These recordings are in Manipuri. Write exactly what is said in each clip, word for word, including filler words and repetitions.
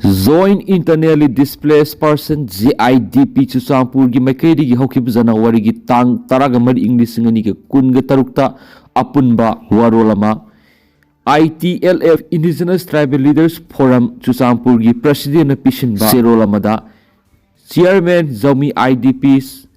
Joint Internally Displaced Person, J I D P, ꯆꯨꯔꯆꯥꯟꯄꯨꯔꯒꯤ ꯃꯥꯏꯀꯩꯗꯒꯤ ꯍꯧꯈꯤꯕ ꯖꯅꯋꯥꯔꯤꯒꯤ ꯇꯥꯡ ꯇꯔꯥꯃꯔꯤ, ꯏꯪ ꯂꯤꯁꯤꯡ ꯑꯅꯤꯒ ꯀꯨꯟꯒ ꯇꯔꯨꯛꯇ ꯑꯄꯨꯟꯕ ꯋꯥꯔꯣꯜ ꯑꯃ I T L F, Indigenous Tribal Leaders Forum, ꯆꯨꯔꯆꯥꯟꯄꯨꯔꯒꯤ ꯄ꯭ꯔꯁꯤꯗꯦꯟꯅ ꯄꯤꯁꯤꯟꯕ ꯆꯦꯔꯣꯜ ꯑꯃꯗ Chairman Zomi I D Ps,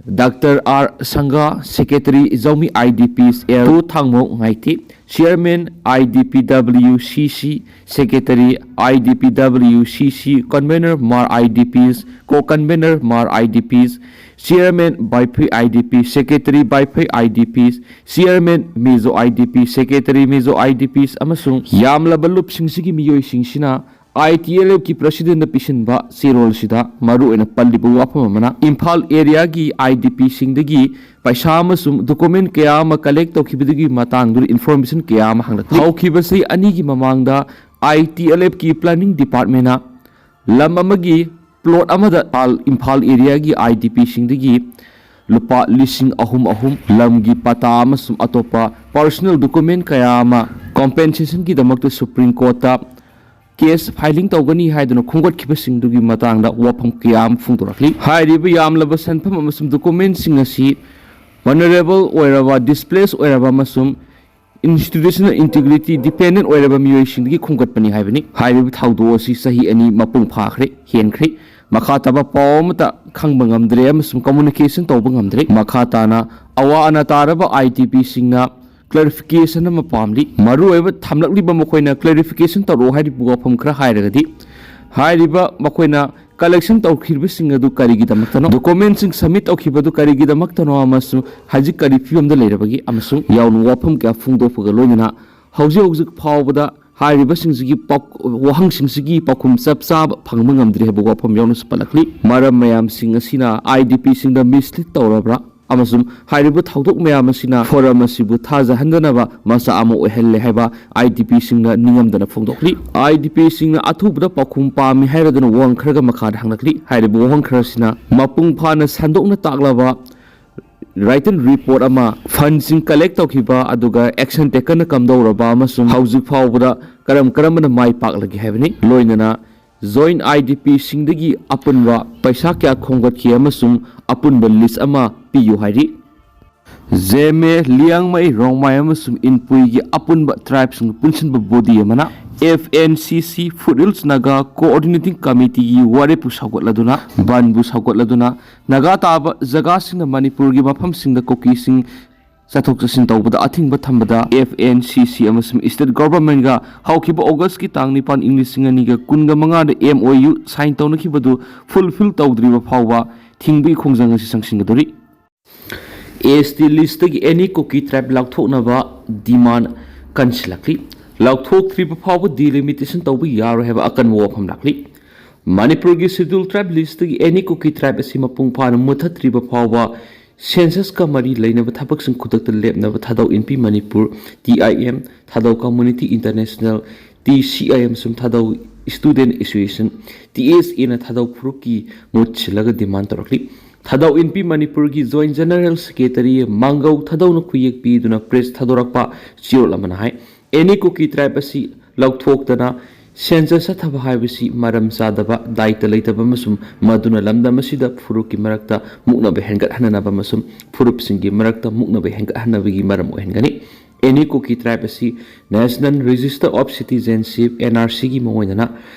Doctor R Sangha, Secretary Zomi I D Ps, L Thangmo Ngaiti, Chairman I D P W C C, Secretary I D P W C C, Convener Mar I D Ps, Co-Convener Mar I D Ps, Chairman Baiphui I D P, Secretary Baiphui I D Ps, Chairman Mizo I D P, Secretary Mizo I D Ps ꯑꯃꯁꯨꯡ ꯌꯥꯝꯂꯕ ꯂꯨꯞꯁꯤꯡꯁꯤꯒꯤ ꯃꯤꯑꯣꯏꯁꯤꯡꯁꯤꯅ I T L F ꯀꯤ ꯄ꯭ꯔꯁꯤꯗꯦꯟꯗ ꯄꯤꯁꯤꯟꯕ ꯆꯦꯔꯣꯜꯁꯤꯗ ꯃꯔꯨꯑꯣꯏꯅ ꯄꯜꯂꯤꯕ ꯋꯥꯐꯝ ꯑꯃꯅ, ꯏꯝꯐꯥꯜ ꯑꯦꯔꯤꯌꯥꯒꯤ I D P ꯁꯤꯡꯗꯒꯤ ꯄꯩꯁꯥ ꯑꯃꯁꯨꯡ ꯗꯣꯀꯨꯃꯦꯟ ꯀꯌꯥ ꯑꯃ ꯀꯂꯦꯛ ꯇꯧꯈꯤꯕꯗꯨꯒꯤ ꯃꯇꯥꯡꯗ ꯏꯟꯐꯣꯔꯃꯦꯁꯟ ꯀꯌꯥ ꯑꯃ ꯍꯪꯂꯛꯂꯤ꯫ ꯍꯧꯈꯤꯕ ꯆꯍꯤ ꯑꯅꯤꯒꯤ ꯃꯃꯥꯡꯗ I T L F ꯀꯤ ꯄ꯭ꯂꯥꯅꯤꯡ ꯗꯤꯄꯥꯔꯠꯃꯦꯟꯅ ꯂꯝ ꯑꯃꯒꯤ ꯄ꯭ꯂꯣꯠ ꯑꯃꯗ Imphal, Imphal ꯑꯦꯔꯤꯌꯥꯒꯤ I D P ꯁꯤꯡꯗꯒꯤ ꯂꯨꯄꯥ ꯂꯤꯁꯤꯡ ꯑꯍꯨꯝ ꯑꯍꯨꯝ, ꯂꯝꯒꯤ ꯄꯇꯥ ꯑꯃꯁꯨꯡ ꯑꯇꯣꯞꯄ ꯄꯔꯁꯣꯅꯦꯜ ꯗꯣꯀꯨꯃꯦꯟ ꯀꯌꯥ ꯑꯃ ꯀꯣꯝꯄꯦꯟꯁꯦꯁꯟꯒꯤꯗꯃꯛꯇ ꯁꯨꯄ꯭ꯔꯤꯝ ꯀꯣꯔꯠꯇ ꯀꯦꯁ ꯐꯥꯏꯂꯤꯡ ꯇꯧꯒꯅꯤ ꯍꯥꯏꯗꯨꯅ ꯈꯣꯝꯒꯠꯈꯤꯕꯁꯤꯡꯗꯨꯒꯤ ꯃꯇꯥꯡꯗ ꯋꯥꯐꯝ ꯀꯌꯥ ꯑꯃ ꯐꯣꯡꯗꯣꯔꯛꯂꯤ꯫ ꯍꯥꯏꯔꯤꯕ ꯌꯥꯝꯂꯕ ꯁꯦꯟꯐꯝ ꯑꯃꯁꯨꯡ ꯗꯣꯀꯨꯃꯦꯟꯁꯤꯡ ꯑꯁꯤ ꯚꯜꯅꯔꯦꯕꯜ ꯑꯣꯏꯔꯕ, ꯗꯤꯁꯄ꯭ꯂꯦꯁ ꯑꯣꯏꯔꯕ ꯑꯃꯁꯨꯡ ꯏꯟꯁꯇꯤꯇ꯭ꯌꯨꯁꯅꯦꯜ ꯏꯟꯇꯤꯒ꯭ꯔꯤꯇꯤ ꯗꯤꯄꯦꯟꯗꯦꯟ ꯑꯣꯏꯔꯕ ꯃꯤꯑꯣꯏꯁꯤꯡꯗꯒꯤ ꯈꯣꯝꯒꯠꯄꯅꯤ ꯍꯥꯏꯕꯅꯤ꯫ ꯍꯥꯏꯔꯤꯕ ꯊꯧꯗꯣꯛ ꯑꯁꯤ ꯆꯍꯤ ꯑꯅꯤ ꯃꯄꯨꯡ ꯐꯥꯈ꯭ꯔꯦ, ꯍꯦꯟꯈ꯭ꯔꯦ꯫ ꯃꯈꯥ ꯇꯥꯕ ꯄꯥꯎ ꯑꯃꯠꯇ ꯈꯪꯕ ꯉꯝꯗ꯭ꯔꯦ ꯑꯃꯁꯨꯡ ꯀꯝꯃꯨꯅꯤꯀꯦꯁꯟ ꯇꯧꯕ ꯉꯝꯗ꯭ꯔꯦ꯫ ꯃꯈꯥ ꯇꯥꯅ ꯑꯋꯥ ꯑꯅꯥ ꯇꯥꯔꯕ I D P ꯁꯤꯡꯅ ꯀ꯭ꯂꯦꯔꯤꯐꯤꯀꯦꯁꯟ ꯑꯃ ꯄꯥꯝꯂꯤ꯫ ꯃꯔꯨꯑꯣꯏꯕ ꯊꯝꯂꯛꯂꯤꯕ ꯃꯈꯣꯏꯅ ꯀ꯭ꯂꯦꯔꯤꯐꯤꯀꯦꯁꯟ ꯇꯧꯔꯛꯑꯣ ꯍꯥꯏꯔꯤꯕ ꯋꯥꯐꯝ ꯈꯔ ꯍꯥꯏꯔꯒꯗꯤ, ꯍꯥꯏꯔꯤꯕ ꯃꯈꯣꯏꯅ ꯀꯂꯦꯛꯁꯟ ꯇꯧꯈꯤꯕꯁꯤꯡ ꯑꯗꯨ ꯀꯔꯤꯒꯤꯗꯃꯛꯇꯅꯣ? ꯗꯣꯀꯨꯃꯦꯟꯁꯤꯡ ꯁꯕꯃꯤꯠ ꯇꯧꯈꯤꯕ ꯑꯗꯨ ꯀꯔꯤꯒꯤꯗꯃꯛꯇꯅꯣ? ꯑꯃꯁꯨꯡ ꯍꯧꯖꯤꯛ ꯀꯔꯤ ꯐꯤꯕꯝꯗ ꯂꯩꯔꯕꯒꯦ? ꯑꯃꯁꯨꯡ ꯌꯥꯎꯅ ꯋꯥꯐꯝ ꯀꯌꯥ ꯐꯣꯡꯗꯣꯛꯄꯒ ꯂꯣꯏꯅꯅ ꯍꯧꯖꯤꯛ ꯍꯧꯖꯤꯛ ꯐꯥꯎꯕꯗ ꯍꯥꯏꯔꯤꯕꯁꯤꯡꯁꯤꯒꯤ ꯄꯥꯎ-, ꯋꯥꯍꯪꯁꯤꯡꯁꯤꯒꯤ ꯄꯥꯎꯈꯨꯝ ꯆꯞ ꯆꯥꯕ ꯐꯪꯕ ꯉꯝꯗ꯭ꯔꯤ ꯍꯥꯏꯕ ꯋꯥꯐꯝ ꯌꯥꯎꯅꯁꯨ ꯄꯜꯂꯛꯂꯤ꯫ ꯃꯔꯝ ꯃꯌꯥꯝꯁꯤꯡ ꯑꯁꯤꯅ I D P ꯁꯤꯡꯗ ꯃꯤꯁꯂꯤꯠ ꯇꯧꯔꯕ꯭ꯔꯥ? ꯑꯃꯁꯨꯡ ꯍꯥꯏꯔꯤꯕ ꯊꯧꯗꯣꯛ ꯃꯌꯥꯝ ꯑꯁꯤꯅ ꯐꯣꯔꯝ ꯑꯁꯤꯕꯨ ꯊꯥꯖꯍꯟꯗꯅꯕ ꯃꯆꯥꯛ ꯑꯃ ꯑꯣꯏꯍꯜꯂꯦ ꯍꯥꯏꯕ I D P ꯁꯤꯡꯅ ꯅꯤꯡꯉꯝꯗꯅ ꯐꯣꯡꯗꯣꯛꯂꯤ꯫ I D P ꯁꯤꯡꯅ ꯑꯊꯨꯕꯗ ꯄꯥꯎꯈꯨꯝ ꯄꯥꯝꯃꯤ ꯍꯥꯏꯔꯗꯨꯅ ꯋꯥꯍꯪ ꯈꯔꯒ ꯃꯈꯥꯗ ꯍꯪꯂꯛꯂꯤ꯫ ꯍꯥꯏꯔꯤꯕ ꯋꯥꯍꯪ ꯈꯔꯁꯤꯅ ꯃꯄꯨꯡ ꯐꯥꯅ ꯁꯟꯗꯣꯛꯅ ꯇꯥꯛꯂꯕ written report ꯑꯃ, fundꯁꯤꯡ collect ꯇꯧꯈꯤꯕ ꯑꯗꯨꯒ action takenꯅ ꯀꯝꯗꯧꯔꯕ ꯑꯃꯁꯨꯡ ꯍꯧꯖꯤꯛ ꯐꯥꯎꯕꯗ ꯀꯔꯝ ꯀꯔꯝꯕꯅ ꯃꯥꯏ ꯄꯥꯛꯂꯒꯦ ꯍꯥꯏꯕꯅꯤ꯫ ꯂꯣꯏꯅꯅ joint IDPꯁꯤꯡꯗꯒꯤ ꯑꯄꯨꯟꯕ ꯄꯩꯁꯥ ꯀꯌꯥ ꯈꯣꯝꯒꯠꯈꯤ ꯑꯃꯁꯨꯡ ꯑꯄꯨꯟꯕ list ꯑꯃ ꯄꯤꯌꯨ ꯍꯥꯏꯔꯤ꯫ ꯖꯦꯃꯦ, ꯂꯤꯌꯥꯡꯃꯩ, ꯔꯣꯡꯃꯥꯏ ꯑꯃꯁꯨꯡ ꯏꯟꯄꯨꯏꯒꯤ ꯑꯄꯨꯟꯕ tribeꯁꯤꯡ ꯄꯨꯟꯁꯤꯟꯕ body ꯑꯃꯅ FNCC Foothills Naga Coordinating Committeeꯒꯤ ꯋꯥꯔꯦꯞꯄꯨ ꯁꯧꯒꯠꯂꯗꯨꯅ, ꯕꯟꯕꯨ ꯁꯧꯒꯠꯂꯗꯨꯅ, Naga ꯇꯥꯕ ꯖꯒꯥꯁꯤꯡꯅ ꯃꯅꯤꯄꯨꯔꯒꯤ ꯃꯐꯝꯁꯤꯡꯗ ꯀꯨꯀꯤꯁꯤꯡ ꯆꯠꯊꯣꯛ ꯆꯠꯁꯤꯟ ꯇꯧꯕꯗ ꯑꯊꯤꯡꯕ ꯊꯝꯕꯗ FNCC ꯑꯃꯁꯨꯡ state governmentꯒ ꯍꯧꯈꯤꯕ Augustꯀꯤ ꯇꯥꯡ ꯅꯤꯄꯥꯟ, ꯏꯪ ꯂꯤꯁꯤꯡ ꯑꯅꯤꯒ ꯀꯨꯟꯒ ꯃꯉꯥꯗ MOU sign ꯇꯧꯅꯈꯤꯕꯗꯨ fulfil ꯇꯧꯗ꯭ꯔꯤꯕ ꯐꯥꯎꯕ ꯊꯤꯡꯕꯒꯤ ꯈꯣꯡꯖꯪ ꯑꯁꯤ ꯆꯪꯁꯤꯟꯒꯗꯧꯔꯤ꯫ ST listꯇꯒꯤ any Kuki tribe ꯂꯧꯊꯣꯛꯅꯕ demand ꯀꯟꯁꯤꯜꯂꯛꯂꯤ꯫ ꯂꯧꯊꯣꯛꯇ꯭ꯔꯤꯕ ꯐꯥꯎꯕ delimitation ꯇꯧꯕ ꯌꯥꯔꯣꯏ ꯍꯥꯏꯕ ꯑꯀꯟꯕ ꯋꯥꯐꯝ ꯂꯥꯛꯂꯤ꯫ ꯃꯅꯤꯄꯨꯔꯒꯤ schedule tribe listꯇꯒꯤ any Kuki tribe ꯑꯁꯤ ꯃꯄꯨꯡ ꯐꯥꯅ ꯃꯨꯠꯊꯠꯇ꯭ꯔꯤꯕ ꯐꯥꯎꯕ censusꯀ ꯃꯔꯤ ꯂꯩꯅꯕ ꯊꯕꯛꯁꯤꯡ ꯈꯨꯗꯛꯇ ꯂꯦꯞꯅꯕ ꯊꯥꯗꯧ ꯏꯟꯄꯤ ꯃꯅꯤꯄꯨꯔ, TIM, ꯊꯥꯗꯧ Community International, TCI ꯑꯃꯁꯨꯡ ꯊꯥꯗꯧ Student Association, TSAꯅ ꯊꯥꯗꯧ ꯐꯨꯔꯨꯞꯀꯤ ꯃꯍꯨꯠ ꯁꯤꯜꯂꯒ demand ꯇꯧꯔꯛꯂꯤ꯫ ꯊꯥꯗꯧ ꯏꯟꯄꯤ ꯃꯅꯤꯄꯨꯔꯒꯤ Joint General Secretary ꯃꯥꯡꯒꯧ ꯊꯥꯗꯧꯅ ꯈꯨꯌꯦꯛ ꯄꯤꯗꯨꯅ press ꯊꯥꯗꯣꯔꯛꯄ ꯆꯦꯔꯣꯜ ꯑꯃꯅ ꯍꯥꯏ, any Kuki tribe ꯑꯁꯤ ꯂꯧꯊꯣꯛꯇꯅ census ꯆꯠꯊꯕ ꯍꯥꯏꯕꯁꯤ ꯃꯔꯝ ꯆꯥꯗꯕ, ꯗꯥꯏꯇ ꯂꯩꯇꯕ ꯑꯃꯁꯨꯡ ꯃꯗꯨꯅ ꯂꯝꯗꯝ ꯑꯁꯤꯗ ꯐꯨꯔꯨꯞꯀꯤ ꯃꯔꯛꯇ ꯃꯨꯛꯅꯕ ꯍꯦꯟꯒꯠꯍꯟꯅꯅꯕ ꯑꯃꯁꯨꯡ ꯐꯨꯔꯨꯞꯁꯤꯡꯒꯤ ꯃꯔꯛꯇ ꯃꯨꯛꯅꯕ ꯍꯦꯟꯒꯠꯍꯟꯅꯕꯒꯤ ꯃꯔꯝ ꯑꯣꯏꯍꯟꯒꯅꯤ꯫ Any Kuki tribe ꯑꯁꯤ National Register of Citizenship, NRCꯒꯤ ꯃꯑꯣꯡ ꯑꯣꯏꯅꯅ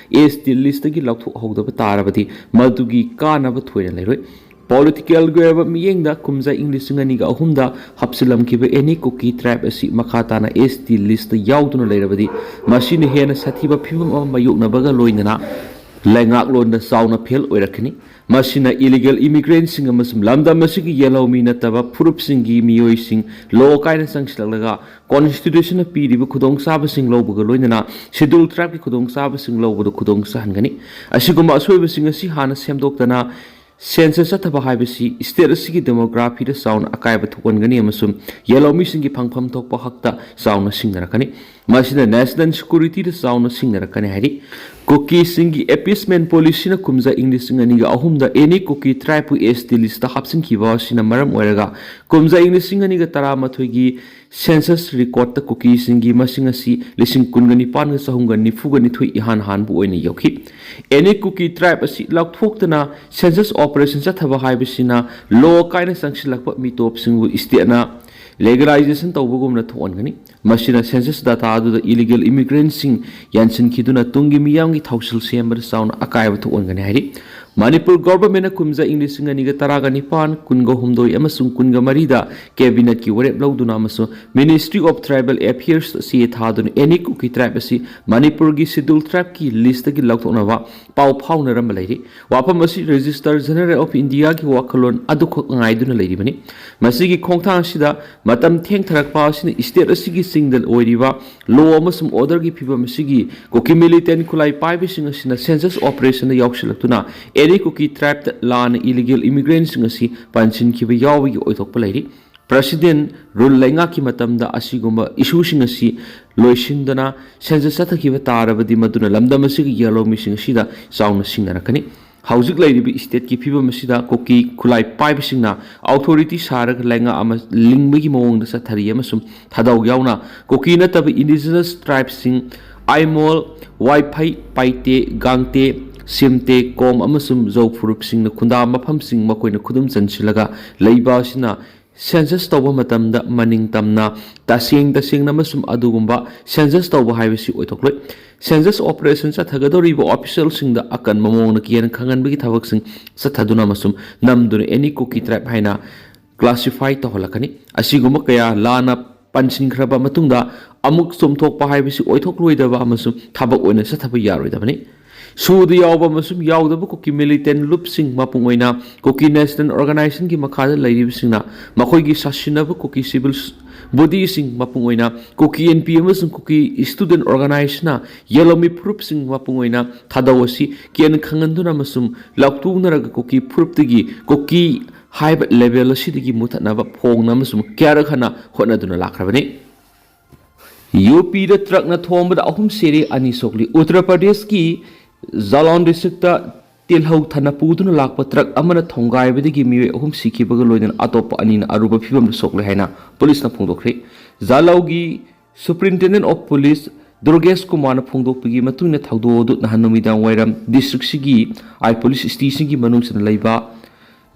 ST listꯇꯒꯤ ꯂꯧꯊꯣꯛꯍꯧꯗꯕ ꯇꯥꯔꯕꯗꯤ ꯃꯗꯨꯒꯤ ꯀꯥꯟꯅꯕ ꯊꯣꯏꯅ ꯂꯩꯔꯣꯏ꯫ Politicalꯒꯤ ꯑꯣꯏꯕ ꯃꯤꯠꯌꯦꯡꯗ ꯀꯨꯝꯖꯥ ꯏꯪ ꯂꯤꯁꯤꯡ ꯑꯅꯤꯒ ꯑꯍꯨꯝꯗ ꯍꯥꯞꯆꯤꯜꯂꯝꯈꯤꯕ any Kuki tribe ꯑꯁꯤ ꯃꯈꯥ ꯇꯥꯅ ST listꯇ ꯌꯥꯎꯗꯨꯅ ꯂꯩꯔꯕꯗꯤ ꯃꯁꯤꯅ ꯍꯦꯟꯅ ꯁꯥꯊꯤꯕ ꯐꯤꯕꯝ ꯑꯃ ꯃꯥꯌꯣꯛꯅꯕꯒ ꯂꯣꯏꯅꯅ ꯂꯩꯉꯥꯛꯂꯣꯟꯗ ꯆꯥꯎꯅ ꯐꯦꯜ ꯑꯣꯏꯔꯛꯀꯅꯤ꯫ ꯃꯁꯤꯅ illegal immigrantꯁꯤꯡ ꯑꯃꯁꯨꯡ ꯂꯝꯗꯝ ꯑꯁꯤꯒꯤ ꯌꯦꯜꯍꯧꯃꯤ ꯅꯠꯇꯕ ꯐꯨꯔꯨꯞꯁꯤꯡꯒꯤ ꯃꯤꯑꯣꯏꯁꯤꯡ ꯂꯣ ꯀꯥꯏꯅ ꯆꯪꯁꯤꯜꯂꯛꯂꯒ constitutionꯅ ꯄꯤꯔꯤꯕ ꯈꯨꯗꯣꯡꯆꯥꯕꯁꯤꯡ ꯂꯧꯕꯒ ꯂꯣꯏꯅꯅ schedule tribeꯀꯤ ꯈꯨꯗꯣꯡꯆꯥꯕꯁꯤꯡ ꯂꯧꯕꯗ ꯈꯨꯗꯣꯡ ꯆꯥꯍꯟꯒꯅꯤ꯫ ꯑꯁꯤꯒꯨꯝꯕ ꯑꯁꯣꯏꯕꯁꯤꯡ ꯑꯁꯤ ꯍꯥꯟꯅ ꯁꯦꯝꯗꯣꯛꯇꯅ ꯁꯦꯟꯁꯁ ꯆꯠꯊꯕ ꯍꯥꯏꯕꯁꯤ ꯁ꯭ꯇꯦꯠ ꯑꯁꯤꯒꯤ ꯗꯦꯃꯣꯒ꯭ꯔꯥꯐꯤꯗ ꯆꯥꯎꯅ ꯑꯀꯥꯏꯕ ꯊꯣꯛꯍꯟꯒꯅꯤ ꯑꯃꯁꯨꯡ ꯌꯦꯜꯍꯧꯃꯤꯁꯤꯡꯒꯤ ꯐꯪꯐꯝ ꯊꯣꯛꯄ ꯍꯛꯇ ꯆꯥꯎꯅ ꯁꯤꯡꯅꯔꯛꯀꯅꯤ꯫ ꯃꯁꯤꯅ ꯅꯦꯁꯅꯦꯜ ꯁꯦꯀ꯭ꯌꯨꯔꯤꯇꯤꯗ ꯆꯥꯎꯅ ꯁꯤꯡꯅꯔꯛꯀꯅꯤ ꯍꯥꯏꯔꯤ꯫ ꯀꯨꯀꯤꯁꯤꯡꯒꯤ ꯑꯦꯄꯤꯁꯃꯦꯟ ꯄꯣꯂꯤꯁꯤꯅ ꯀꯨꯝꯖꯥ ꯏꯪ ꯂꯤꯁꯤꯡ ꯑꯅꯤꯒ ꯑꯍꯨꯝꯗ ꯑꯦꯅꯤ ꯀꯨꯀꯤ ꯇ꯭ꯔꯥꯏꯕꯄꯨ ꯑꯦꯁ ꯇꯤ ꯂꯤꯁꯇ ꯍꯥꯞꯆꯤꯟꯈꯤꯕ ꯑꯁꯤꯅ ꯃꯔꯝ ꯑꯣꯏꯔꯒ ꯀꯨꯝꯖꯥ ꯏꯪ ꯂꯤꯁꯤꯡ ꯑꯅꯤꯒ ꯇꯔꯥꯃꯥꯊꯣꯏꯒꯤ ꯁꯦꯟꯁꯁ ꯔꯦꯀꯣꯔꯗꯇ ꯀꯨꯀꯤꯁꯤꯡꯒꯤ ꯃꯁꯤꯡ ꯑꯁꯤ ꯂꯤꯁꯤꯡ ꯀꯨꯟꯒ ꯅꯤꯄꯥꯟꯒ ꯆꯍꯨꯝꯒ ꯅꯤꯐꯨꯒ ꯅꯤꯊꯣꯏ ꯏꯍꯥꯟ ꯍꯥꯟꯕ ꯑꯣꯏꯅ ꯌꯧꯈꯤ꯫ ꯑꯦꯅꯤ ꯀꯨꯀꯤ ꯇ꯭ꯔꯥꯏꯕ ꯑꯁꯤ ꯂꯧꯊꯣꯛꯇꯅ ꯁꯦꯟꯁꯁ ꯑꯣꯄꯔꯦꯁꯟ ꯆꯠꯊꯕ ꯍꯥꯏꯕꯁꯤꯅ ꯂꯣ ꯀꯥꯏꯅ ꯆꯪꯁꯤꯜꯂꯛꯄ ꯃꯤꯇꯣꯞꯁꯤꯡꯕꯨ ꯁ꯭ꯇꯦꯠꯅ ꯂꯦꯒꯦꯂꯥꯏꯖꯦꯁꯟ ꯇꯧꯕꯒꯨꯝꯅ ꯊꯣꯛꯍꯟꯒꯅꯤ꯫ ꯃꯁꯤꯅ ꯁꯦꯟꯁꯁ ꯗꯥꯇꯥ ꯑꯗꯨꯗ ꯏꯂꯤꯒꯦꯜ ꯏꯃꯤꯒ꯭ꯔꯦꯟꯠꯁꯤꯡ ꯌꯥꯟꯁꯤꯟꯈꯤꯗꯨꯅ ꯇꯨꯡꯒꯤ ꯃꯤꯌꯥꯝꯒꯤ ꯊꯧꯁꯤꯜ ꯁꯦꯝꯕꯗ ꯆꯥꯎꯅ ꯑꯀꯥꯏꯕ ꯊꯣꯛꯍꯟꯒꯅꯤ ꯍꯥꯏꯔꯤ꯫ ꯃꯅꯤꯄꯨꯔ ꯒꯣꯚꯔꯟꯃꯦꯟꯠꯅ ꯀꯨꯝꯖꯥ ꯏꯪ ꯂꯤꯁꯤꯡ ꯑꯅꯤꯒ ꯇꯔꯥꯒ ꯅꯤꯄꯥꯟ, ꯀꯨꯟꯒ ꯍꯨꯝꯗꯣꯏ ꯑꯃꯁꯨꯡ ꯀꯨꯟꯒ ꯃꯔꯤꯗ ꯀꯦꯕꯤꯅꯦꯠꯀꯤ ꯋꯥꯔꯦꯞ ꯂꯧꯗꯨꯅ ꯑꯃꯁꯨꯡ ꯃꯤꯅꯤꯁꯇ꯭ꯔꯤ ꯑꯣꯐ ꯇ꯭ꯔꯥꯏꯕꯦꯜ ꯑꯦꯐꯤꯌꯔꯁꯇ ꯆꯦ ꯊꯥꯗꯨꯅ ꯑꯦꯅꯤ ꯀꯨꯀꯤ ꯇ꯭ꯔꯥꯏꯕ ꯑꯁꯤ ꯃꯅꯤꯄꯨꯔꯒꯤ ꯁꯦꯗ꯭ꯌꯨꯜ ꯇ꯭ꯔꯥꯏꯕꯀꯤ ꯂꯤꯁꯇꯒꯤ ꯂꯧꯊꯣꯛꯅꯕ ꯄꯥꯎ ꯐꯥꯎꯅꯔꯝꯕ ꯂꯩꯔꯤ꯫ ꯋꯥꯐꯝ ꯑꯁꯤ ꯔꯦꯖꯤꯁꯇꯔ ꯖꯦꯅꯔꯦꯜ ꯑꯣꯐ ꯏꯟꯗꯤꯌꯥꯒꯤ ꯋꯥꯈꯜꯂꯣꯟ ꯑꯗꯨꯈꯛ ꯉꯥꯏꯗꯨꯅ ꯂꯩꯔꯤꯕꯅꯤ꯫ ꯃꯁꯤꯒꯤ ꯈꯣꯡꯊꯥꯡ ꯑꯁꯤꯗ ꯃꯇꯝ ꯊꯦꯡꯊꯔꯛꯄ ꯑꯁꯤꯅ ꯁ꯭ꯇꯦꯠ ꯑꯁꯤꯒꯤ ꯆꯤꯡꯗ ꯑꯣꯏꯔꯤꯕ ꯂꯣ ꯑꯃꯁꯨꯡ ꯑꯣꯔꯗꯔꯒꯤ ꯐꯤꯕꯝ ꯑꯁꯤꯒꯤ ꯀꯨꯀꯤ ꯃꯤꯂꯤꯇꯦꯟꯠ ꯈꯨꯠꯂꯥꯏ ꯄꯥꯏꯕꯁꯤꯡ ꯑꯁꯤꯅ ꯁꯦꯟꯁꯁ ꯑꯣꯄꯔꯦꯁꯟꯗ ꯌꯥꯎꯁꯤꯜꯂꯛꯇꯨꯅ ꯑꯦꯅꯤ ꯀꯨꯀꯤ ꯇ꯭ꯔꯥꯏꯕꯇ ꯂꯥꯟꯅ ꯏꯂꯤꯒꯦꯜ ꯏꯃꯤꯒ꯭ꯔꯦꯟꯠꯁꯤꯡ ꯑꯁꯤ ꯄꯟꯁꯤꯟꯈꯤꯕ ꯌꯥꯎꯕꯒꯤ ꯑꯣꯏꯊꯣꯛꯄ ꯂꯩꯔꯤ꯫ ꯄ꯭ꯔꯁꯤꯗꯦꯟꯠ ꯔꯨꯜ ꯂꯩꯉꯥꯛꯀꯤ ꯃꯇꯝꯗ ꯑꯁꯤꯒꯨꯝꯕ ꯏꯁꯨꯁꯤꯡ ꯑꯁꯤ ꯂꯣꯏꯁꯤꯟꯗꯅ ꯁꯦꯟꯁꯁ ꯆꯠꯊꯈꯤꯕ ꯇꯥꯔꯕꯗꯤ ꯃꯗꯨꯅ ꯂꯝꯗꯝ ꯑꯁꯤꯒꯤ ꯌꯦꯜꯍꯧꯃꯤꯁꯤꯡ ꯑꯁꯤꯗ ꯆꯥꯎꯅ ꯁꯤꯡꯅꯔꯛꯀꯅꯤ꯫ ꯍꯧꯖꯤꯛ ꯂꯩꯔꯤꯕ ꯁ꯭ꯇꯦꯠꯀꯤ ꯐꯤꯕꯝ ꯑꯁꯤꯗ ꯀꯨꯀꯤ ꯈꯨꯠꯂꯥꯏ ꯄꯥꯏꯕꯁꯤꯡꯅ ꯑꯣꯊꯣꯔꯤꯇꯤ ꯁꯥꯔꯒ ꯂꯩꯉꯥꯛ ꯑꯃ ꯂꯤꯡꯕꯒꯤ ꯃꯑꯣꯡꯗ ꯆꯠꯊꯔꯤ ꯑꯃꯁꯨꯡ ꯊꯥꯗꯥꯎ ꯌꯥꯎꯅ ꯀꯨꯀꯤ ꯅꯠꯇꯕ ꯏꯟꯗꯤꯖꯤꯅꯁ ꯇ꯭ꯔꯥꯏꯕꯁꯤꯡ ꯑꯥꯏꯃꯣꯜ, ꯋꯥꯏꯐꯩ, ꯄꯥꯏꯇꯦ, ꯒꯥꯡꯇꯦ, ꯁꯤꯝꯇꯦ, ꯀꯣꯝ ꯑꯃꯁꯨꯡ ꯖꯧ ꯐꯨꯔꯨꯞꯁꯤꯡꯅ ꯈꯨꯟꯗꯥ ꯃꯐꯝꯁꯤꯡ ꯃꯈꯣꯏꯅ ꯈꯨꯗꯨꯝ ꯆꯟꯁꯤꯜꯂꯒ ꯂꯩꯕ ꯑꯁꯤꯅ ꯁꯦꯟꯁꯁ ꯇꯧꯕ ꯃꯇꯝꯗ ꯃꯅꯤꯡ ꯇꯝꯅ, ꯇꯁꯦꯡ ꯇꯁꯦꯡꯅ ꯑꯃꯁꯨꯡ ꯑꯗꯨꯒꯨꯝꯕ ꯁꯦꯟꯁꯁ ꯇꯧꯕ ꯍꯥꯏꯕꯁꯤ ꯑꯣꯏꯊꯣꯛꯂꯣꯏ꯫ ꯁꯦꯟꯁꯁ ꯑꯣꯄꯔꯦꯁꯟ ꯆꯠꯊꯒꯗꯧꯔꯤꯕ ꯑꯣꯐꯤꯁꯤꯌꯦꯜꯁꯤꯡꯗ ꯑꯀꯟꯕ ꯃꯑꯣꯡꯗ ꯀꯤꯍꯟ ꯈꯪꯍꯟꯕꯒꯤ ꯊꯕꯛꯁꯤꯡ ꯆꯠꯊꯗꯨꯅ ꯑꯃꯁꯨꯡ ꯅꯝꯗꯨꯅ ꯑꯦꯅꯤ ꯀꯨꯀꯤ ꯇ꯭ꯔꯥꯏꯕ ꯍꯥꯏꯅ ꯀ꯭ꯂꯥꯁꯤꯐꯥꯏ ꯇꯧꯍꯜꯂꯛꯀꯅꯤ꯫ ꯑꯁꯤꯒꯨꯝꯕ ꯀꯌꯥ ꯂꯥꯟꯅ ꯄꯟꯁꯤꯟꯈ꯭ꯔꯕ ꯃꯇꯨꯡꯗ ꯑꯃꯨꯛ ꯆꯨꯝꯊꯣꯛꯄ ꯍꯥꯏꯕꯁꯤ ꯑꯣꯏꯊꯣꯛꯂꯣꯏꯗꯕ ꯑꯃꯁꯨꯡ ꯊꯕꯛ ꯑꯣꯏꯅ ꯆꯠꯊꯕ ꯌꯥꯔꯣꯏꯗꯕꯅꯤ꯫ ꯁꯨꯗ ꯌꯥꯎꯕ ꯑꯃꯁꯨꯡ ꯌꯥꯎꯗꯕ ꯀꯨꯀꯤ ꯃꯤꯂꯤꯇꯦꯟ ꯂꯨꯞꯁꯤꯡ, ꯃꯄꯨꯡ ꯑꯣꯏꯅ ꯀꯨꯀꯤ ꯅꯦꯁꯅꯦꯜ ꯑꯣꯔꯒꯅꯥꯏꯖꯦꯁꯟꯒꯤ ꯃꯈꯥꯗ ꯂꯩꯔꯤꯕꯁꯤꯡꯅ ꯃꯈꯣꯏꯒꯤ ꯁꯥꯁꯤꯟꯅꯕ ꯀꯨꯀꯤ ꯁꯤꯚꯤꯜ ꯕꯣꯗꯤꯁꯤꯡ, ꯃꯄꯨꯡ ꯑꯣꯏꯅ ꯀꯨꯀꯤ ꯑꯦꯟ ꯄꯤ ꯑꯃꯁꯨꯡ ꯀꯨꯀꯤ ꯁ꯭ꯇꯨꯗꯦꯟꯠ ꯑꯣꯔꯒꯅꯥꯏꯖꯦꯁꯟꯅ ꯌꯦꯜꯍꯧꯃꯤ ꯐꯨꯔꯨꯞꯁꯤꯡ, ꯃꯄꯨꯡ ꯑꯣꯏꯅ ꯊꯥꯗꯧ ꯑꯁꯤ ꯀꯦꯟ ꯈꯪꯍꯟꯗꯨꯅ ꯑꯃꯁꯨꯡ ꯂꯥꯎꯊꯣꯛꯅꯔꯒ ꯀꯨꯀꯤ ꯐꯨꯔꯨꯞꯇꯒꯤ ꯀꯨꯀꯤ ꯍꯥꯏꯕ ꯂꯦꯕꯦꯜ ꯑꯁꯤꯗꯒꯤ ꯃꯨꯊꯠꯅꯕ ꯐꯣꯡꯅ ꯑꯃꯁꯨꯡ ꯀꯌꯥꯔꯛ ꯍꯟꯅ ꯍꯣꯠꯅꯗꯨꯅ ꯂꯥꯛꯈ꯭ꯔꯕꯅꯤ꯫ ꯌꯨ ꯄꯤꯗ ꯇ꯭ꯔꯛꯅ ꯊꯣꯝꯕꯗ ꯑꯍꯨꯝ ꯁꯤꯔꯦ, ꯑꯅꯤ ꯁꯣꯛꯂꯤ꯫ ꯎꯠꯇꯔ ꯄ꯭ꯔꯗꯦꯁꯀꯤ ꯖꯥꯂꯣꯟ ꯗꯤꯁꯇ꯭ꯔꯤꯛꯇ ꯇꯤꯜꯍꯧ ꯊꯟꯅ ꯄꯨꯗꯨꯅ ꯂꯥꯛꯄ ꯇ꯭ꯔꯛ ꯑꯃꯅ ꯊꯣꯡꯒꯥꯏꯕꯗꯒꯤ ꯃꯤꯑꯣꯏ ꯑꯍꯨꯝ ꯁꯤꯈꯤꯕꯒ ꯂꯣꯏꯅꯅ ꯑꯇꯣꯞꯄ ꯑꯅꯤꯅ ꯑꯔꯨꯕ ꯐꯤꯚꯝꯗ ꯁꯣꯛꯂꯦ ꯍꯥꯏꯅ ꯄꯨꯂꯤꯁꯅ ꯐꯣꯡꯗꯣꯛꯈ꯭ꯔꯦ꯫ ꯖꯥꯂꯧꯒꯤ Superintendent of Police ꯗꯨꯔꯒꯦꯁ ꯀꯨꯃꯥꯔꯅ ꯐꯣꯡꯗꯣꯛꯄꯒꯤ ꯃꯇꯨꯡ ꯏꯟꯅ ꯊꯧꯗꯣꯛ ꯑꯗꯨ ꯅꯍꯥꯟ ꯅꯨꯃꯤꯗꯥꯡ ꯋꯥꯏꯔꯝ ꯗꯤꯁꯇ꯭ꯔꯤꯛꯁꯤꯒꯤ ꯑꯥꯏꯠ ꯄꯨꯂꯤꯁ ꯁ꯭ꯇꯦꯁꯟꯒꯤ ꯃꯅꯨꯡ ꯆꯟꯅ ꯂꯩꯕ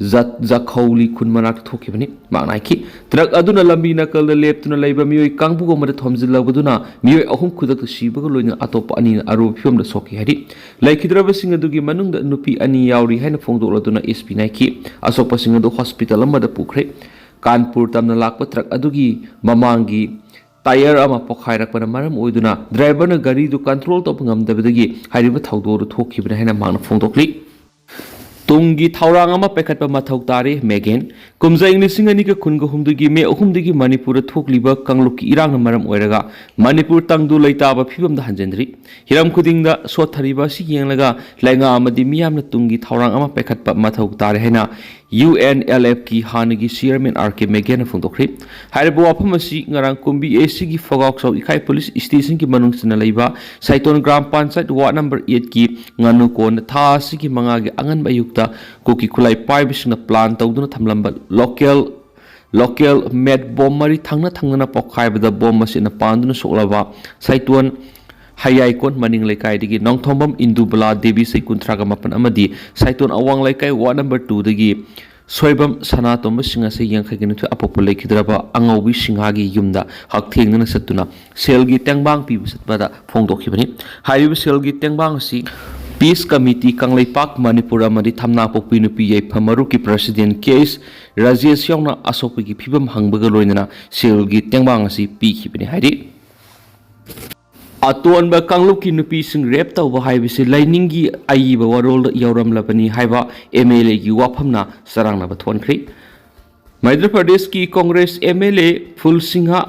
ꯖ-, ꯖꯈꯧꯂꯤ ꯈꯨꯟ ꯃꯅꯥꯛꯇ ꯊꯣꯛꯈꯤꯕꯅꯤ꯫ ꯃꯍꯥꯛꯅ ꯍꯥꯏꯈꯤ, ꯇ꯭ꯔꯛ ꯑꯗꯨꯅ ꯂꯝꯕꯤ ꯅꯥꯀꯜꯗ ꯂꯦꯞꯇꯨꯅ ꯂꯩꯕ ꯃꯤꯑꯣꯏ ꯀꯥꯡꯕꯨ ꯑꯃꯗ ꯊꯣꯝꯖꯤꯜꯂꯕꯗꯨꯅ ꯃꯤꯑꯣꯏ ꯑꯍꯨꯝ ꯈꯨꯗꯛꯇ ꯁꯤꯕꯒ ꯂꯣꯏꯅꯅ ꯑꯇꯣꯞꯄ ꯑꯅꯤꯅ ꯑꯔꯨꯕ ꯐꯤꯚꯝꯗ ꯁꯣꯛꯈꯤ ꯍꯥꯏꯔꯤ꯫ ꯂꯩꯈꯤꯗ꯭ꯔꯕꯁꯤꯡ ꯑꯗꯨꯒꯤ ꯃꯅꯨꯡꯗ ꯅꯨꯄꯤ ꯑꯅꯤ ꯌꯥꯎꯔꯤ ꯍꯥꯏꯅ ꯐꯣꯡꯗꯣꯛꯂꯗꯨꯅ ꯑꯦꯁ ꯄꯤꯅ ꯍꯥꯏꯈꯤ꯫ ꯑꯁꯣꯛꯄꯁꯤꯡ ꯑꯗꯨ ꯍꯣꯁꯄꯤꯇꯥꯜ ꯑꯃꯗ ꯄꯨꯈ꯭ꯔꯦ꯫ ꯀꯥꯟꯄꯨꯔ ꯇꯝꯅ ꯂꯥꯛꯄ ꯇ꯭ꯔꯛ ꯑꯗꯨꯒꯤ ꯃꯃꯥꯡꯒꯤ ꯇꯥꯌꯔ ꯑꯃ ꯄꯣꯈꯥꯏꯔꯛꯄꯅ ꯃꯔꯝ ꯑꯣꯏꯗꯨꯅ ꯗ꯭ꯔꯥꯏꯚꯔꯅ ꯒꯥꯔꯤꯗꯨ ꯀꯟꯇ꯭ꯔꯣꯜ ꯇꯧꯕ ꯉꯝꯗꯕꯗꯒꯤ ꯍꯥꯏꯔꯤꯕ ꯊꯧꯗꯣꯛ ꯑꯗꯨ ꯊꯣꯛꯈꯤꯕꯅꯤ ꯍꯥꯏꯅ ꯃꯍꯥꯛꯅ ꯐꯣꯡꯗꯣꯛꯂꯤ꯫ ꯇꯨꯡꯒꯤ ꯊꯧꯔꯥꯡ ꯑꯃ ꯄꯥꯏꯈꯠꯄ ꯃꯊꯧ ꯇꯥꯔꯤ, ꯃꯦꯒꯦꯟ꯫ ꯀꯨꯝꯖꯥ ꯏꯪ ꯂꯤꯁꯤꯡ ꯑꯅꯤꯒ ꯀꯨꯟꯒ ꯍꯨꯝꯗꯣꯏꯒꯤ ꯃꯦ ꯑꯍꯨꯝꯗꯒꯤ ꯃꯅꯤꯄꯨꯔꯗ ꯊꯣꯛꯂꯤꯕ ꯀꯥꯡꯂꯨꯞꯀꯤ ꯏꯔꯥꯡꯅ ꯃꯔꯝ ꯑꯣꯏꯔꯒ ꯃꯅꯤꯄꯨꯔ ꯇꯪꯗꯨ ꯂꯩꯇꯥꯕ ꯐꯤꯕꯝꯗ ꯍꯟꯖꯤꯟꯗ꯭ꯔꯤ꯫ ꯍꯤꯔꯝ ꯈꯨꯗꯤꯡꯗ ꯁꯣꯠꯊꯔꯤꯕ ꯑꯁꯤ ꯌꯦꯡꯂꯒ ꯂꯩꯉꯥꯛ ꯑꯃꯗꯤ ꯃꯤꯌꯥꯝꯅ ꯇꯨꯡꯒꯤ ꯊꯧꯔꯥꯡ ꯑꯃ ꯄꯥꯏꯈꯠꯄ ꯃꯊꯧ ꯇꯥꯔꯦ ꯍꯥꯏꯅ ꯌꯨ ꯑꯦꯟ ꯑꯦꯜ ꯑꯦꯐꯀꯤ ꯍꯥꯟꯅꯒꯤ ꯆꯤꯌꯔꯃꯦꯟ ꯑꯥꯔ ꯀꯦ ꯃꯦꯒꯦꯟꯅ ꯐꯣꯡꯗꯣꯛꯈ꯭ꯔꯦ꯫ ꯍꯥꯏꯔꯤꯕ ꯋꯥꯐꯝ ꯑꯁꯤ ꯉꯔꯥꯡ ꯀꯨꯝꯕꯤ ꯑꯦ ꯁꯤꯒꯤ ꯐꯣꯒꯥꯎꯆꯥꯎ ꯏꯀꯥꯏ ꯄꯨꯂꯤꯁ ꯁ꯭ꯇꯦꯁꯟꯒꯤ ꯃꯅꯨꯡ ꯆꯟꯅ ꯂꯩꯕ ꯁꯥꯏꯇꯣꯟ ꯒ꯭ꯔꯥꯝ ꯄꯟꯆꯥꯌꯠ ꯋꯥꯔꯗ ꯅꯝꯕꯔ ꯑꯩꯠꯀꯤ ꯉꯥꯅꯨꯀꯣꯟꯗ ꯊꯥ ꯑꯁꯤꯒꯤ ꯃꯉꯥꯒꯤ ꯑꯉꯟꯕ ꯑꯌꯨꯛꯇ ꯀꯨꯀꯤ ꯈꯨꯠꯂꯥꯏ ꯄꯥꯏꯕꯁꯤꯡꯅ ꯄ꯭ꯂꯥꯟ ꯇꯧꯗꯨꯅ ꯊꯝꯂꯝꯕ ꯂꯣꯀꯦꯜ, ꯂꯣꯀꯦꯜ ꯃꯦꯗ ꯕꯣꯝ ꯃꯔꯤ ꯊꯪꯅ ꯊꯪꯅꯅ ꯄꯣꯈꯥꯏꯕꯗ ꯕꯣꯝ ꯑꯁꯤꯅ ꯄꯥꯟꯗꯨꯅ ꯁꯣꯛꯂꯕ ꯁꯥꯏꯇꯣꯟ ꯍꯌꯥꯏꯀꯣꯟ ꯃꯅꯤꯡ ꯂꯩꯀꯥꯏꯗꯒꯤ ꯅꯣꯡꯊꯣꯝꯕꯝ ꯏꯟꯗꯨꯕꯂꯥ ꯗꯦꯕꯤ ꯆꯍꯤ ꯀꯨꯟꯊ꯭ꯔꯥꯒ ꯃꯥꯄꯟ ꯑꯃꯗꯤ ꯁꯥꯏꯇꯣꯟ ꯑꯋꯥꯡ ꯂꯩꯀꯥꯏ ꯋꯥꯔꯗ ꯅꯝꯕꯔ ꯇꯨꯗꯒꯤ ꯁꯣꯏꯕꯝ ꯁꯅꯥꯇꯣꯝꯕ ꯁꯤꯡ ꯑꯁꯤ ꯌꯥꯡꯈꯩꯒ ꯅꯤꯊꯣꯏ ꯑꯄꯣꯛꯄ ꯂꯩꯈꯤꯗ꯭ꯔꯕ ꯑꯉꯧꯕꯤ ꯁꯤꯡꯍꯥꯒꯤ ꯌꯨꯝꯗ ꯍꯛꯊꯦꯡꯅꯅ ꯆꯠꯇꯨꯅ ꯁꯦꯜꯒꯤ ꯇꯦꯡꯕꯥꯡ ꯄꯤꯕ ꯆꯠꯄꯗ ꯐꯣꯡꯗꯣꯛꯈꯤꯕꯅꯤ꯫ ꯍꯥꯏꯔꯤꯕ ꯁꯦꯜꯒꯤ ꯇꯦꯡꯕꯥꯡ ꯑꯁꯤ ꯄꯤꯁ ꯀꯃꯤꯇꯤ ꯀꯪꯂꯩꯄꯥꯛ ꯃꯅꯤꯄꯨꯔ ꯑꯃꯗꯤ ꯊꯝꯅꯥꯄꯣꯛꯄꯤ ꯅꯨꯄꯤ ꯌꯥꯏꯐ ꯃꯔꯨꯞꯀꯤ ꯄ꯭ꯔꯁꯤꯗꯦꯟ ꯀꯦ ꯑꯦꯁ ꯔꯥꯖꯦꯁ ꯌꯥꯎꯅ ꯑꯁꯣꯛꯄꯒꯤ ꯐꯤꯕꯝ ꯍꯪꯕꯒ ꯂꯣꯏꯅꯅ ꯁꯦꯜꯒꯤ ꯇꯦꯡꯕꯥꯡ ꯑꯁꯤ ꯄꯤꯈꯤꯕꯅꯤ ꯍꯥꯏꯔꯤ꯫ ꯑꯇꯣꯟꯕ ꯀꯥꯡꯂꯨꯞꯀꯤ ꯅꯨꯄꯤꯁꯤꯡ ꯔꯦꯞ ꯇꯧꯕ ꯍꯥꯏꯕꯁꯤ ꯂꯥꯏꯅꯤꯡꯒꯤ ꯑꯏꯕ ꯋꯥꯔꯣꯜꯗ ꯌꯥꯎꯔꯝꯂꯕꯅꯤ ꯍꯥꯏꯕ ꯑꯦꯝ ꯑꯦꯜ ꯑꯦꯒꯤ ꯋꯥꯐꯝꯅ ꯆꯔꯥꯡꯅꯕ ꯊꯣꯛꯍꯟꯈ꯭ꯔꯦ꯫ ꯃꯙ꯭ꯌ ꯄ꯭ꯔꯗꯦꯁꯀꯤ ꯀꯣꯡꯒ꯭ꯔꯦꯁ ꯑꯦꯝ ꯑꯦꯜ ꯑꯦ ꯐꯨꯜ ꯁꯤꯡꯍ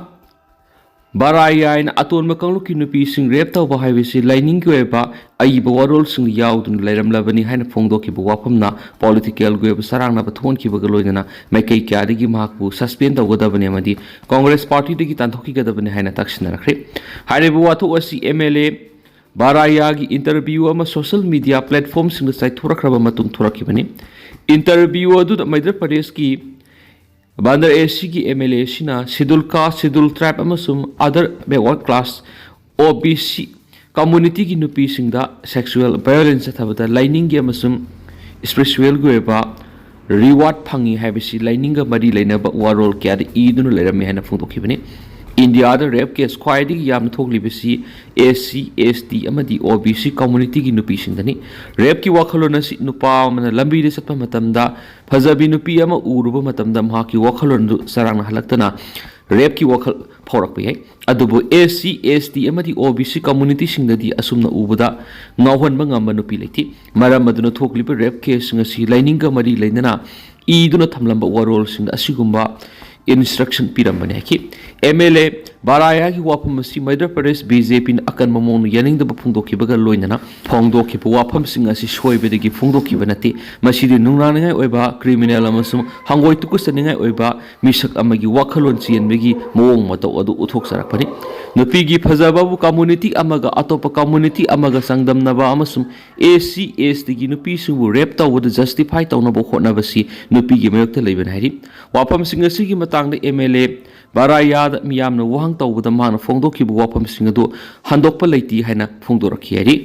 ꯕꯥꯔꯥꯌꯥꯏꯅ ꯑꯇꯣꯟꯕ ꯀꯥꯡꯂꯨꯞꯀꯤ ꯅꯨꯄꯤꯁꯤꯡ ꯔꯦꯞ ꯇꯧꯕ ꯍꯥꯏꯕꯁꯤ ꯂꯥꯏꯅꯤꯡꯒꯤ ꯑꯣꯏꯕ ꯑꯏꯕ ꯋꯥꯔꯣꯜꯁꯤꯡ ꯌꯥꯎꯗꯨꯅ ꯂꯩꯔꯝꯂꯕꯅꯤ ꯍꯥꯏꯅ ꯐꯣꯡꯗꯣꯛꯈꯤꯕ ꯋꯥꯐꯝꯅ ꯄꯣꯂꯤꯇꯤꯀꯦꯜꯒꯤ ꯑꯣꯏꯕ ꯆꯔꯥꯡꯅꯕ ꯊꯣꯛꯍꯟꯈꯤꯕꯒ ꯂꯣꯏꯅꯅ ꯃꯥꯏꯀꯩ ꯀꯌꯥꯗꯒꯤ ꯃꯍꯥꯛꯄꯨ ꯁꯁꯄꯦꯟ ꯇꯧꯒꯗꯕꯅꯤ ꯑꯃꯗꯤ ꯀꯣꯡꯒ꯭ꯔꯦꯁ ꯄꯥꯔꯇꯤꯗꯒꯤ ꯇꯥꯟꯊꯣꯛꯈꯤꯒꯗꯕꯅꯤ ꯍꯥꯏꯅ ꯇꯛꯁꯤꯟꯅꯔꯛꯈ꯭ꯔꯦ꯫ ꯍꯥꯏꯔꯤꯕ ꯋꯥꯊꯣꯛ ꯑꯁꯤ ꯑꯦꯝ ꯑꯦꯜ ꯑꯦ ꯕꯥꯔꯥꯌꯥꯒꯤ ꯏꯟꯇꯔꯚ꯭ꯌꯨ ꯑꯃ ꯁꯣꯁꯤꯌꯦꯜ ꯃꯤꯗꯤꯌꯥ ꯄ꯭ꯂꯦꯠꯐꯣꯔꯝꯁꯤꯡꯗ ꯆꯥꯏꯊꯣꯔꯛꯈ꯭ꯔꯕ ꯃꯇꯨꯡ ꯊꯣꯔꯛꯈꯤꯕꯅꯤ꯫ ꯏꯟꯇꯔꯚ꯭ꯌꯨ ꯑꯗꯨꯗ ꯃꯙ꯭ꯌ ꯄ꯭ꯔꯗꯦꯁꯀꯤ ꯕꯟꯗꯔ ꯑꯦ ꯁꯤꯒꯤ ꯑꯦꯝ ꯑꯦꯜ ꯑꯦ ꯑꯁꯤꯅ ꯁꯦꯗꯨꯜ ꯀꯥꯁ, ꯁꯦꯗꯨꯜ ꯇ꯭ꯔꯥꯏꯕ ꯑꯃꯁꯨꯡ ꯑꯗꯔ ꯕꯦꯛꯋꯥꯔꯗ ꯀ꯭ꯂꯥꯁ, ꯑꯣ ꯕꯤ ꯁꯤ, ꯀꯝꯃꯨꯅꯤꯇꯤꯒꯤ ꯅꯨꯄꯤꯁꯤꯡꯗ ꯁꯦꯛꯁꯨꯋꯦꯜ ꯚꯥꯏꯑꯣꯂꯦꯟꯁ ꯆꯠꯊꯕꯗ ꯂꯥꯏꯅꯤꯡꯒꯤ ꯑꯃꯁꯨꯡ ꯏꯁꯄꯤꯔꯤꯆꯨꯋꯦꯜꯒꯤ ꯑꯣꯏꯕ ꯔꯤꯋꯥꯔꯗ ꯐꯪꯏ ꯍꯥꯏꯕꯁꯤ ꯂꯥꯏꯅꯤꯡꯒ ꯃꯔꯤ ꯂꯩꯅꯕ ꯋꯥꯔꯣꯜ ꯀꯌꯥꯗ ꯏꯗꯨꯅ ꯂꯩꯔꯝꯃꯤ ꯍꯥꯏꯅ ꯐꯣꯡꯗꯣꯛꯈꯤꯕꯅꯤ꯫ ꯏꯟꯗꯤꯌꯥꯗ ꯔꯦꯞ ꯀꯦꯁ ꯈ꯭ꯋꯥꯏꯗꯒꯤ ꯌꯥꯝꯅ ꯊꯣꯛꯂꯤꯕꯁꯤ ꯑꯦꯁ ꯁꯤ, ꯑꯦꯁ ꯇꯤ ꯑꯃꯗꯤ ꯑꯣ ꯕꯤ ꯁꯤ ꯀꯝꯃꯨꯅꯤꯇꯤꯒꯤ ꯅꯨꯄꯤꯁꯤꯡꯗꯅꯤ꯫ ꯔꯦꯞꯀꯤ ꯋꯥꯈꯜꯂꯣꯟ ꯑꯁꯤ ꯅꯨꯄꯥ ꯑꯃꯅ ꯂꯝꯕꯤꯗ ꯆꯠꯄ ꯃꯇꯝꯗ ꯐꯖꯕꯤ ꯅꯨꯄꯤ ꯑꯃ ꯎꯔꯨꯕ ꯃꯇꯝꯗ ꯃꯍꯥꯛꯀꯤ ꯋꯥꯈꯜꯂꯣꯟꯗꯨ ꯆꯔꯥꯡꯅꯍꯜꯂꯛꯇꯅ ꯔꯦꯞꯀꯤ ꯋꯥꯈꯜ ꯐꯥꯎꯔꯛꯄ ꯌꯥꯏ꯫ ꯑꯗꯨꯕꯨ ꯑꯦꯁ ꯁꯤ, ꯑꯦꯁ ꯇꯤ ꯑꯃꯗꯤ ꯑꯣ ꯕꯤ ꯁꯤ ꯀꯝꯃꯨꯅꯤꯇꯤꯁꯤꯡꯗꯗꯤ ꯑꯁꯨꯝꯅ ꯎꯕꯗ ꯉꯥꯎꯍꯟꯕ ꯉꯝꯕ ꯅꯨꯄꯤ ꯂꯩꯇꯦ꯫ ꯃꯔꯝ ꯑꯗꯨꯅ ꯊꯣꯛꯂꯤꯕ ꯔꯦꯞ ꯀꯦꯁꯁꯤꯡ ꯑꯁꯤ ꯂꯥꯏꯅꯤꯡꯒ ꯃꯔꯤ ꯂꯩꯅꯅ ꯏꯗꯨꯅ ꯊꯝꯂꯝꯕ ꯋꯥꯔꯣꯜꯁꯤꯡꯗ ꯑꯁꯤꯒꯨꯝꯕ ꯏꯟꯁꯇ꯭ꯔꯛꯁꯟ ꯄꯤꯔꯝꯕꯅꯤ ꯍꯥꯏꯈꯤ꯫ ꯑꯦꯝ ꯑꯦꯜ ꯑꯦ ꯕꯥꯔꯥꯌꯥꯒꯤ ꯋꯥꯐꯝ ꯑꯁꯤ ꯃꯙ꯭ꯌ ꯄ꯭ꯔꯗꯦꯁ ꯕꯤ ꯖꯦ ꯄꯤꯅ ꯑꯀꯟꯕ ꯃꯑꯣꯡꯗ ꯌꯥꯅꯤꯡꯗꯕ ꯐꯣꯡꯗꯣꯛꯈꯤꯕꯒ ꯂꯣꯏꯅꯅ ꯐꯣꯡꯗꯣꯛꯈꯤꯕ ꯋꯥꯐꯝꯁꯤꯡ ꯑꯁꯤ ꯁꯣꯏꯕꯗꯒꯤ ꯐꯣꯡꯗꯣꯛꯈꯤꯕ ꯅꯠꯇꯦ꯫ ꯃꯁꯤꯗꯤ ꯅꯨꯡꯅꯥꯡꯅꯤꯡꯉꯥꯏ ꯑꯣꯏꯕ ꯀ꯭ꯔꯤꯃꯤꯅꯦꯜ ꯑꯃꯁꯨꯡ ꯍꯪꯒꯣꯏ ꯇꯨꯀꯠꯆꯅꯤꯡꯉꯥꯏ ꯑꯣꯏꯕ ꯃꯤꯁꯛ ꯑꯃꯒꯤ ꯋꯥꯈꯜꯂꯣꯟ ꯆꯦꯟꯕꯒꯤ ꯃꯑꯣꯡ ꯃꯇꯧ ꯑꯗꯨ ꯎꯠꯊꯣꯛꯆꯔꯛꯄꯅꯤ꯫ ꯅꯨꯄꯤꯒꯤ ꯐꯖꯕꯕꯨ ꯀꯝꯃꯨꯅꯤꯇꯤ ꯑꯃꯒ ꯑꯇꯣꯞꯄ ꯀꯝꯃꯨꯅꯤꯇꯤ ꯑꯃꯒ ꯆꯥꯡꯗꯝꯅꯕ ꯑꯃꯁꯨꯡ ꯑꯦꯁ ꯁꯤ, ꯑꯦꯁ ꯇꯤꯒꯤ ꯅꯨꯄꯤꯁꯤꯡꯕꯨ ꯔꯦꯞ ꯇꯧꯕꯗ ꯖꯁꯇꯤꯐꯥꯏ ꯇꯧꯅꯕ ꯍꯣꯠꯅꯕꯁꯤ ꯅꯨꯄꯤꯒꯤ ꯃꯥꯌꯣꯛꯇ ꯂꯩꯕꯅꯤ ꯍꯥꯏꯔꯤ꯫ ꯋꯥꯐꯝꯁꯤꯡ ꯑꯁꯤꯒꯤ ꯃꯇꯥꯡꯗ ꯑꯦꯝ ꯑꯦꯜ ꯑꯦ ꯕꯥꯔꯥꯌꯥꯗ ꯃꯤꯌꯥꯝꯅ ꯋꯥꯍꯪ ꯇꯧꯕꯗ ꯃꯍꯥꯛꯅ ꯐꯣꯡꯗꯣꯛꯈꯤꯕ ꯋꯥꯐꯝꯁꯤꯡ ꯑꯗꯨ ꯍꯟꯗꯣꯛꯄ ꯂꯩꯇꯦ ꯍꯥꯏꯅ ꯐꯣꯡꯗꯣꯔꯛꯈꯤ ꯍꯥꯏꯔꯤ꯫